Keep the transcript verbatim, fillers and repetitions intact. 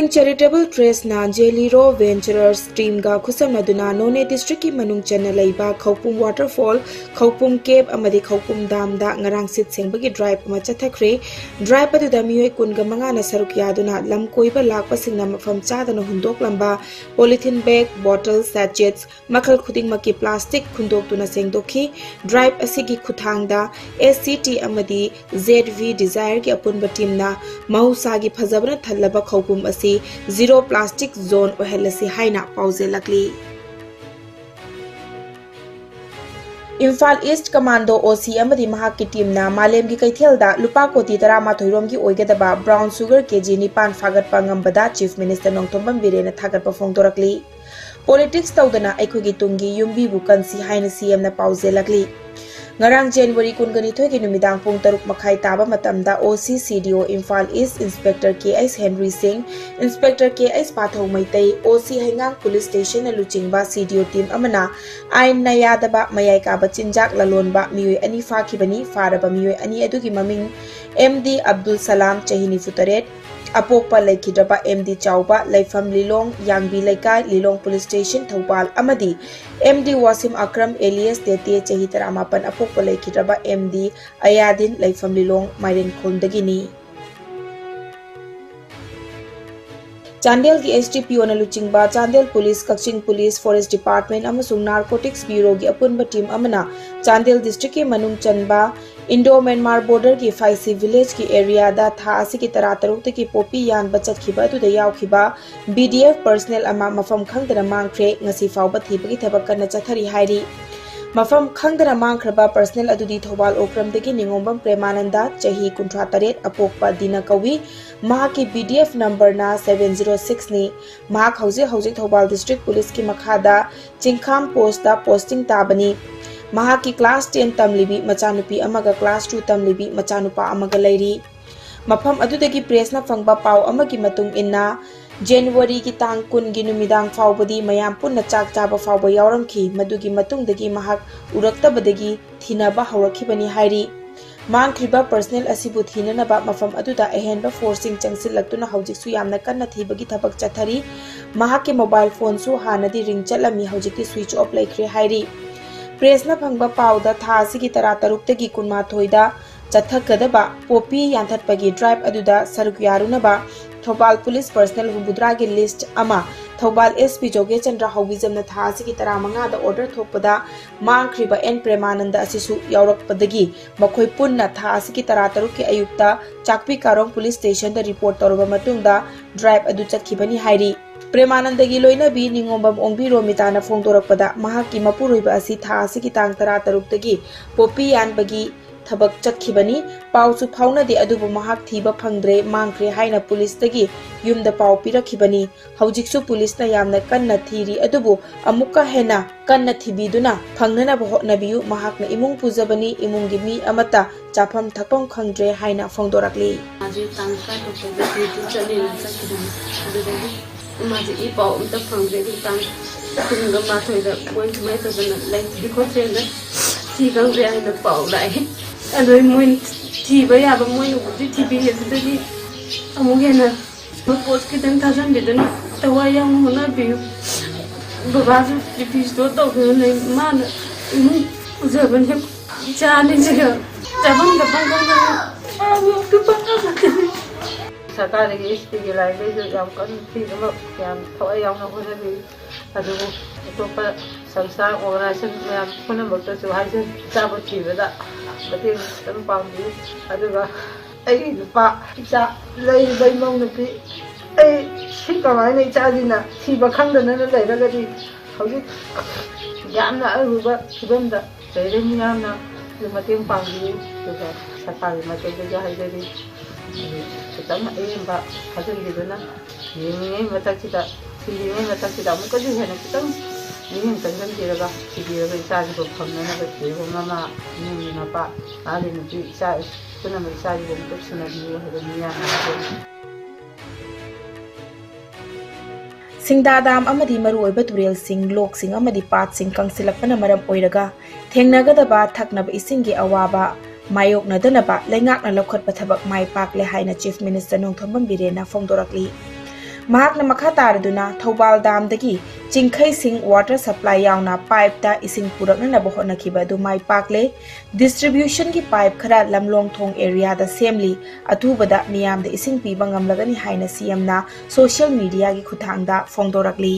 Charitable Trustꯅ Jeliro Venturers teamꯒ ꯈꯨꯠꯁꯝꯅꯗꯨꯅ ꯅꯣꯅꯦ districtꯀꯤ ꯃꯅꯨꯡ ꯆꯟꯅ ꯂꯩꯕ ꯈꯧꯄꯨꯝ waterfall, ꯈꯧꯄꯨꯝ cave ꯑꯃꯗꯤ ꯈꯧꯄꯨꯝ damꯗ ꯉꯔꯥꯡ ꯁꯤꯠ ꯁꯦꯡꯕꯒꯤ drive ꯑꯃ ꯆꯠꯊꯈ꯭ꯔꯦ꯫ Drive ꯑꯗꯨꯗ ꯃꯤꯑꯣꯏ ꯀꯨꯟꯒ ꯃꯉꯥꯅ ꯁꯔꯨꯛ ꯌꯥꯗꯨꯅ ꯂꯝ ꯀꯣꯏꯕ ꯂꯥꯛꯄꯁꯤꯡꯅ ꯃꯐꯝ ꯆꯥꯗꯅ ꯍꯨꯟꯗꯣꯛꯂꯝꯕ polythene bag, bottle, sachets, ꯃꯈꯜ ꯈꯨꯗꯤꯡꯃꯛꯀꯤ plastic ꯈꯨꯟꯗꯣꯛꯇꯨꯅ ꯁꯦꯡꯗꯣꯛꯈꯤ꯫ Drive ꯑꯁꯤꯒꯤ ꯈꯨꯠꯊꯥꯡꯗ S C T ꯑꯃꯗꯤ Z V Desireꯒꯤ ꯑꯄꯨꯟꯕ teamꯅ ꯃꯍꯧꯁꯥꯒꯤ ꯐꯖꯕꯅ ꯊꯜꯂꯕ ꯈꯧꯄꯨꯝ ꯑꯁꯤ zero plastic zone ꯑꯣꯏꯍꯜꯂꯁꯤ ꯍꯥꯏꯅ ꯄꯥꯎꯖꯦꯜꯂꯛꯂꯤ꯫ Imphal East Commando O C ꯑꯃꯗꯤ ꯃꯍꯥꯛꯀꯤ teamꯅ ꯃꯥꯂꯦꯝꯒꯤ ꯀꯩꯊꯦꯜꯗ ꯂꯨꯄꯥ ꯀꯣꯇꯤ ꯇꯔꯥꯃꯥꯊꯣꯏ ꯔꯣꯝꯒꯤ ꯑꯣꯏꯒꯗꯕ brown sugar K G ꯅꯤꯄꯥꯟ ꯐꯥꯒꯠꯄ ꯉꯝꯕꯗ Chief Minister ꯅꯣꯡꯊꯣꯝꯕꯝ ꯕꯤꯔꯦꯟꯅ ꯊꯥꯒꯠꯄ ꯐꯣꯡꯗꯣꯔꯛꯂꯤ꯫ Politics ꯇꯧꯗꯅ ꯑꯩꯈꯣꯏꯒꯤ ꯇꯨꯡꯒꯤ ꯌꯨꯝꯕꯤꯕꯨ ꯀꯟꯁꯤ ꯍꯥꯏꯅ C M ꯅ ꯄꯥꯎꯖꯦꯜꯂꯛꯂꯤ꯫ ꯉꯔꯥꯡ January ꯀꯨꯟꯒ ꯅꯤꯊꯣꯏꯒꯤ ꯅꯨꯃꯤꯗꯥꯡ ꯄꯨꯡ ꯇꯔꯨꯛ ꯃꯈꯥꯏ ꯇꯥꯕ ꯃꯇꯝꯗ O C C D O Imphal East Inspector K H Henry Singh, Inspector K H ꯄꯥꯊꯧ Meitei, O C ꯍꯩꯉꯥꯡ Police Stationꯅ ꯂꯨꯆꯤꯡꯕ C D O team ꯑꯃꯅ ꯑꯥꯏꯟꯅ ꯌꯥꯗꯕ ꯃꯌꯥꯏ ꯀꯥꯕ ꯆꯤꯟꯖꯥꯛ ꯂꯂꯣꯟꯕ ꯃꯤꯑꯣꯏ ꯑꯅꯤ ꯐꯥꯈꯤꯕꯅꯤ꯫ ꯐꯥꯔꯕ ꯃꯤꯑꯣꯏ ꯑꯅꯤ ꯑꯗꯨꯒꯤ ꯃꯃꯤꯡ M D ꯑꯕꯗꯨꯜ ꯁꯂꯥꯝ, ꯆꯍꯤ ꯅꯤꯐꯨ ꯇꯔꯦꯠ, ꯑꯄꯣꯛꯄ ꯂꯩꯈꯤꯗ꯭ꯔꯕ M D ꯆꯥꯎꯕ, ꯂꯩꯐꯝ ꯂꯤꯂꯣꯡ, ꯌꯥꯡꯕꯤ ꯂꯩꯀꯥꯏ, ꯂꯤꯂꯣꯡ Police Station, ꯊꯧꯕꯥꯜ, ꯑꯃꯗꯤ M D Washim Akram alias ꯇꯦꯇꯦ, ꯆꯍꯤ ꯇꯔꯥꯃꯥꯄꯟ, ꯑꯄꯣꯛꯄ ꯂꯩꯈꯤꯗ꯭ꯔꯕ M D ꯑꯌꯥꯗꯤꯟ, ꯂꯩꯐꯝ ꯂꯤꯂꯣꯡ, ꯃꯥꯏꯔꯦꯟꯈꯣꯜꯗꯒꯤꯅꯤ꯫ ꯆꯥꯟꯗꯦꯜꯒꯤ S D P O ꯅ ꯂꯨꯆꯤꯡꯕ ꯆꯥꯟꯗꯦꯜ Police, ꯀꯛꯆꯤꯡ Police, Forest Department ꯑꯃꯁꯨꯡ Narcotics Bureauꯒꯤ ꯑꯄꯨꯟꯕ team ꯑꯃꯅ ꯆꯥꯟꯗꯦꯜ districtꯀꯤ ꯃꯅꯨꯡ ꯆꯟꯕ Indo Myanmar borderꯒꯤ ꯐꯥꯏꯁꯤ villageꯀꯤ areaꯗ ꯊꯥ ꯑꯁꯤꯒꯤ ꯇꯔꯥꯇꯔꯨꯛꯇꯒꯤ ꯄꯣꯄꯤ ꯌꯥꯟꯕ ꯆꯠꯈꯤꯕ ꯑꯗꯨꯗ ꯌꯥꯎꯈꯤꯕ B D F personnel ꯑꯃ ꯃꯐꯝ ꯈꯪꯗꯅ ꯃꯥꯡꯈ꯭ꯔꯦ꯫ ꯉꯁꯤ ꯐꯥꯎꯕ ꯊꯤꯕꯒꯤ ꯊꯕꯛ ꯀꯟꯅ ꯆꯠꯊꯔꯤ ꯍꯥꯏꯔꯤ꯫ ꯃꯐꯝ ꯈꯪꯗꯅ ꯃꯥꯡꯈ꯭ꯔꯕ personnel ꯑꯗꯨꯗꯤ ꯊꯧꯕꯥꯜ ꯑꯣꯀ꯭ꯔꯝꯗꯒꯤ ꯅꯤꯉꯣꯝꯕꯝ ꯄ꯭ꯔꯦꯃꯥꯅꯟꯗ, ꯆꯍꯤ ꯀꯨꯟꯊ꯭ꯔꯥ ꯇꯔꯦꯠ, ꯑꯄꯣꯛꯄ ꯗꯤꯅ ꯀꯧꯏ꯫ ꯃꯍꯥꯛꯀꯤ B D F numberꯅ seven zero sixꯅꯤ꯫ ꯃꯍꯥꯛ ꯍꯧꯖꯤꯛ ꯍꯧꯖꯤꯛ ꯊꯧꯕꯥꯜ District Policeꯀꯤ ꯃꯈꯥꯗ ꯆꯤꯡꯈꯥꯝ postꯇ posting ꯇꯥꯕꯅꯤ꯫ ꯃꯍꯥꯛꯀꯤ class ten ꯇꯝꯂꯤꯕꯤ ꯃꯆꯥꯅꯨꯄꯤ ꯑꯃꯒ class two ꯇꯝꯂꯤꯕꯤ ꯃꯆꯥꯅꯨꯄꯥ ꯑꯃꯒ ꯂꯩꯔꯤ꯫ ꯃꯐꯝ ꯑꯗꯨꯗꯒꯤ pressꯅ ꯐꯪꯕ ꯄꯥꯎ ꯑꯃꯒꯤ ꯃꯇꯨꯡ ꯏꯟꯅ, Januaryꯒꯤ ꯇꯥꯡ ꯀꯨꯟꯒꯤ ꯅꯨꯃꯤꯗꯥꯡ ꯐꯥꯎꯕꯗꯤ ꯃꯌꯥꯝ ꯄꯨꯟꯅ ꯆꯥꯛ ꯆꯥꯕ ꯐꯥꯎꯕ ꯌꯥꯎꯔꯝꯈꯤ꯫ ꯃꯗꯨꯒꯤ ꯃꯇꯨꯡꯗꯒꯤ ꯃꯍꯥꯛ ꯎꯔꯛꯇꯕꯗꯒꯤ ꯊꯤꯅꯕ ꯍꯧꯔꯛꯈꯤꯕꯅꯤ ꯍꯥꯏꯔꯤ꯫ ꯃꯥꯡꯈ꯭ꯔꯤꯕ ꯄꯔꯁꯅꯦꯜ ꯑꯁꯤꯕꯨ ꯊꯤꯅꯅꯕ ꯃꯐꯝ ꯑꯗꯨꯗ ꯑꯍꯦꯟꯕ ꯐꯣꯔꯁꯁꯤꯡ ꯆꯪꯁꯤꯜꯂꯛꯇꯨꯅ ꯍꯧꯖꯤꯛꯁꯨ ꯌꯥꯝꯅ ꯀꯟꯅ ꯊꯤꯕꯒꯤ ꯊꯕꯛ ꯆꯠꯊꯔꯤ꯫ ꯃꯍꯥꯛꯀꯤ ꯃꯣꯕꯥꯏꯜ ꯐꯣꯟꯁꯨ ꯍꯥꯟꯅꯗꯤ ꯔꯤꯡ ꯆꯠꯂꯝꯃꯤ, ꯍꯧꯖꯤꯛꯇꯤ ꯁ꯭ꯋꯤꯆ ꯑꯣꯐ ꯂꯩꯈ꯭ꯔꯦ ꯍꯥꯏꯔꯤ꯫ ꯄ꯭ꯔꯦꯁꯅ ꯐꯪꯕ ꯄꯥꯎꯗ ꯊꯥ ꯑꯁꯤꯒꯤ ꯇꯔꯥꯇꯔꯨꯛꯇꯒꯤ ꯀꯨꯟꯃꯥꯊꯣꯏꯗ ꯆꯠꯊꯒꯗꯕ ꯄꯣꯄꯤ ꯌꯥꯟꯊꯠꯄꯒꯤ ꯗ꯭ꯔꯥꯏꯚ ꯑꯗꯨꯗ ꯁꯔꯨꯛ ꯌꯥꯔꯨꯅꯕ ꯊꯧꯕꯥꯜ ꯄꯨꯂꯤꯁ ꯄꯔꯁꯅꯦꯜ ꯍꯨꯝꯐꯨꯇꯔꯥꯒꯤ ꯂꯤꯁ꯭ꯠ ꯑꯃ ꯊꯧꯕꯥꯜ ꯑꯦꯁ ꯄꯤ ꯖꯣꯒꯦꯆꯟꯗ꯭ꯔ ꯍꯧꯕꯤꯖꯝꯅ ꯊꯥ ꯑꯁꯤꯒꯤ ꯇꯔꯥꯃꯉꯥꯗ ꯑꯣꯔꯗꯔ ꯊꯣꯛꯄꯗ ꯃꯥꯡꯈ꯭ꯔꯤꯕ ꯑꯦꯟ ꯄ꯭ꯔꯦꯃꯥꯅꯟꯗ ꯑꯁꯤꯁꯨ ꯌꯥꯎꯔꯛꯄꯗꯒꯤ ꯃꯈꯣꯏ ꯄꯨꯟꯅ ꯊꯥ ꯑꯁꯤꯒꯤ ꯇꯔꯥꯇꯔꯨꯛꯀꯤ ꯑꯌꯨꯛꯇ ꯆꯥꯛꯄꯤ ꯀꯥꯔꯣꯡ ꯄꯨꯂꯤꯁ ꯁ꯭ꯇꯦꯁꯟꯗ ꯔꯤꯄꯣꯔꯠ ꯇꯧꯔꯕ ꯃꯇꯨꯡꯗ ꯗ꯭ꯔꯥꯏꯚ ꯑꯗꯨ ꯆꯠꯈꯤꯕꯅꯤ ꯍꯥꯏꯔꯤ꯫ ꯄ꯭ꯔꯦꯃꯥꯅꯟꯗꯒꯤ ꯂꯣꯏꯅꯕꯤ ꯅꯤꯉꯣꯝꯕꯝ ꯑꯣꯡꯕꯤ ꯔꯣꯃꯤꯇꯥꯅ ꯐꯣꯡꯗꯣꯔꯛꯄꯗ, ꯃꯍꯥꯛꯀꯤ ꯃꯄꯨꯔꯣꯏꯕ ꯑꯁꯤ ꯊꯥ ꯑꯁꯤꯒꯤ ꯇꯥꯡ ꯇꯔꯥꯇꯔꯨꯛꯇꯒꯤ ꯄꯣꯄꯤ ꯌꯥꯟꯕꯒꯤ ꯊꯕꯛ ꯆꯠꯈꯤꯕꯅꯤ꯫ ꯄꯥꯎꯁꯨ ꯐꯥꯎꯅꯗꯦ, ꯑꯗꯨꯕꯨ ꯃꯍꯥꯛ ꯊꯤꯕ ꯐꯪꯗ꯭ꯔꯦ, ꯃꯥꯡꯈ꯭ꯔꯦ ꯍꯥꯏꯅ ꯄꯨꯂꯤꯁꯇꯒꯤ ꯌꯨꯝꯗ ꯄꯥꯎ ꯄꯤꯔꯛꯈꯤꯕꯅꯤ꯫ ꯍꯧꯖꯤꯛꯁꯨ ꯄꯨꯂꯤꯁꯅ ꯌꯥꯝꯅ ꯀꯟꯅ ꯊꯤꯔꯤ, ꯑꯗꯨꯕꯨ ꯑꯃꯨꯛꯀ ꯍꯦꯟꯅ ꯀꯟꯅ ꯊꯤꯕꯤꯗꯨꯅ ꯐꯪꯅꯅꯕ ꯍꯣꯠꯅꯕꯤꯌꯨ꯫ ꯃꯍꯥꯛꯅ ꯏꯃꯨꯡ ꯄꯨꯖꯕꯅꯤ, ꯏꯃꯨꯡꯒꯤ ꯃꯤ ꯑꯃꯠꯇ ꯆꯥꯐꯝ ꯊꯛꯐꯝ ꯈꯪꯗ꯭ꯔꯦ ꯍꯥꯏꯅ ꯐꯣꯡꯗꯣꯔꯛꯂꯤ꯫ ꯃꯥꯁꯦ ꯇꯥꯡ ꯇꯔꯥꯇꯔꯨꯛꯇ ꯗ꯭ꯌꯨꯇꯤ ꯆꯠꯂꯦꯅ ꯆꯠꯈꯤꯕꯅꯤ꯫ ꯑꯗꯨꯗꯒꯤ ꯃꯥꯁꯦ ꯏ ꯄꯥꯎ ꯑꯝꯇ ꯐꯪꯗ꯭ꯔꯦ꯫ ꯑꯗꯨ ꯇꯥꯡ ꯀꯨꯟꯒ ꯃꯥꯊꯣꯏꯗ ꯃꯣꯏ ꯁꯨꯃꯥꯏꯅ ꯇꯧꯗꯅ ꯂꯩꯇ꯭ꯔꯦ ꯈꯣꯠꯇ꯭ꯔꯦꯅ ꯊꯤ ꯈꯪꯗ꯭ꯔꯦ ꯍꯥꯏꯅ ꯄꯥꯎ ꯂꯥꯛꯑꯦ꯫ ꯑꯗꯨ ꯃꯣꯏ ꯊꯤꯕ ꯌꯥꯕ ꯃꯣꯏꯅꯕꯨꯗꯤ ꯊꯤꯕꯤꯌꯦ꯫ ꯑꯗꯨꯗꯒꯤ ꯑꯃꯨꯛ ꯍꯦꯟꯅ ꯄꯣꯠ ꯈꯤꯇꯪ ꯊꯥꯖꯟꯕꯤꯗꯨꯅ ꯊꯋꯥꯏ ꯌꯥꯎꯅ ꯍꯣꯠꯅꯕꯤꯌꯨ꯫ ꯕꯕꯥꯁꯨ ꯕꯤ ꯄꯤ ꯏꯁꯇꯣꯛ ꯇꯧꯗꯅ ꯂꯩ꯫ ꯃꯥꯅ ꯏꯃꯨꯡ ꯄꯨꯖꯕꯅꯦ꯫ ꯏꯆꯥ ꯑꯅꯤꯁꯤꯒ ꯆꯥꯐꯝ ꯊꯛꯐꯝ ꯈꯪꯗꯅ ꯑꯃꯨꯛꯇ ꯄꯪꯉꯕꯅꯤ꯫ ꯁꯔꯀꯥꯔꯗꯒꯤ ꯑꯦꯁ ꯄꯤꯒꯤ ꯂꯥꯏꯟꯗꯩꯁꯨ ꯌꯥꯝ ꯀꯟꯅ ꯊꯤꯅꯕ ꯌꯥꯝ ꯊꯋꯥꯏ ꯌꯥꯎꯅ ꯍꯣꯠꯅꯕꯤ꯫ ꯑꯗꯨꯕꯨ ꯑꯇꯣꯞꯄ ꯁꯪꯁꯊꯥꯟ, ꯑꯣꯔꯒꯅꯥꯏꯖꯦꯁꯟ ꯃꯌꯥꯝ ꯄꯨꯝꯅꯃꯛꯇꯁꯨ ꯍꯥꯏꯖꯔꯤ, ꯑꯆꯥꯄꯣꯠ ꯊꯤꯕꯗ ꯃꯇꯦꯡ ꯈꯤꯇꯪ ꯄꯥꯡꯕꯤꯌꯨ꯫ ꯑꯗꯨꯒ ꯑꯩꯒꯤ ꯅꯨꯄꯥ ꯏꯆꯥ ꯂꯩꯔꯤꯕ ꯏꯃꯧ ꯅꯨꯄꯤ ꯑꯩ ꯁꯤ ꯀꯃꯥꯏꯅ ꯏꯆꯥꯁꯤꯅ ꯊꯤꯕ ꯈꯪꯗꯅ ꯂꯩꯔꯒꯗꯤ ꯍꯧꯖꯤꯛ ꯌꯥꯝꯅ ꯑꯔꯨꯕ ꯐꯤꯕꯝꯗ ꯂꯩꯔꯦ꯫ ꯃꯤꯌꯥꯝꯅ ꯑꯗꯨ ꯃꯇꯦꯡ ꯄꯥꯡꯕꯤꯌꯨ꯫ ꯑꯗꯨꯒ ꯁꯔꯀꯥꯔꯒꯤ ꯃꯥꯏꯀꯩꯗꯒꯤ ꯍꯥꯏꯖꯔꯤ, ꯑꯗꯨ ꯈꯤꯇꯪ ꯑꯌꯦꯡꯕ ꯊꯥꯖꯤꯟꯕꯤꯗꯨꯅ ꯌꯦꯡꯂꯤꯉꯩ ꯃꯊꯛꯁꯤꯗ, ꯊꯤꯔꯤꯉꯩ ꯃꯊꯛꯁꯤꯗ ꯑꯃꯨꯛꯀꯁꯨ ꯍꯦꯟꯅ ꯈꯤꯇꯪ ꯃꯤꯠꯌꯦꯡ ꯆꯪꯁꯤꯟꯕꯤꯔꯒ ꯊꯤꯕꯤꯔꯒ ꯏꯆꯥꯁꯤꯕꯨ ꯐꯪꯅꯅꯕ ꯊꯤꯔꯕ ꯃꯃꯥ, ꯏꯃꯨꯡꯒꯤ ꯃꯄꯥ, ꯃꯥꯒꯤ ꯅꯨꯄꯤ, ꯏꯆꯥ ꯄꯨꯝꯅꯃꯛ ꯏꯆꯥꯁꯤꯕꯨ ꯑꯃꯨꯛꯇ ꯊꯤꯅꯕꯤꯌꯨ ꯍꯥꯏꯕ ꯃꯤꯌꯥꯝꯅ ꯍꯥꯏꯖꯔꯤ꯫ ꯁꯤꯡꯗꯥ ꯗꯥꯝ ꯑꯃꯗꯤ ꯃꯔꯨꯑꯣꯏꯕ ꯇꯨꯔꯦꯜꯁꯤꯡ, ꯂꯣꯛꯁꯤꯡ ꯑꯃꯗꯤ ꯄꯥꯠꯁꯤꯡ ꯀꯪꯁꯤꯜꯂꯛꯄꯅ ꯃꯔꯝ ꯑꯣꯏꯔꯒ ꯊꯦꯡꯅꯒꯗꯕ ꯊꯛꯅꯕ ꯏꯁꯤꯡꯒꯤ ꯑꯋꯥꯕ ꯃꯥꯌꯣꯛꯅꯗꯅꯕ ꯂꯩꯉꯥꯛꯅ ꯂꯧꯈꯠꯄ ꯊꯕꯛ ꯃꯥꯏ ꯄꯥꯛꯂꯦ ꯍꯥꯏꯅ Chief Minister ꯅꯣꯡꯊꯣꯝꯕꯝ ꯕꯤꯔꯦꯟꯅ ꯐꯣꯡꯗꯣꯔꯛꯂꯤ꯫ ꯃꯍꯥꯛꯅ ꯃꯈꯥ ꯇꯥꯔꯗꯨꯅ ꯊꯧꯕꯥꯜ ꯗꯥꯝꯗꯒꯤ ꯆꯤꯡꯈꯩꯁꯤꯡ water supply ꯌꯥꯎꯅ pipe ꯇ ꯏꯁꯤꯡ ꯄꯨꯔꯛꯅꯅꯕ ꯍꯣꯠꯅꯈꯤꯕ ꯑꯗꯨ ꯃꯥꯏ ꯄꯥꯛꯂꯦ꯫ Distribution ꯒꯤ pipe ꯈꯔ ꯂꯝꯂꯣꯡ ꯊꯣꯡ area ꯗ ꯁꯦꯝꯂꯤ꯫ ꯑꯊꯨꯕꯗ ꯃꯤꯌꯥꯝꯗ ꯏꯁꯤꯡ ꯄꯤꯕ ꯉꯝꯂꯒꯅꯤ ꯍꯥꯏꯅ C M ꯅ social media ꯒꯤ ꯈꯨꯠꯊꯥꯡꯗ ꯐꯣꯡꯗꯣꯔꯛꯂꯤ꯫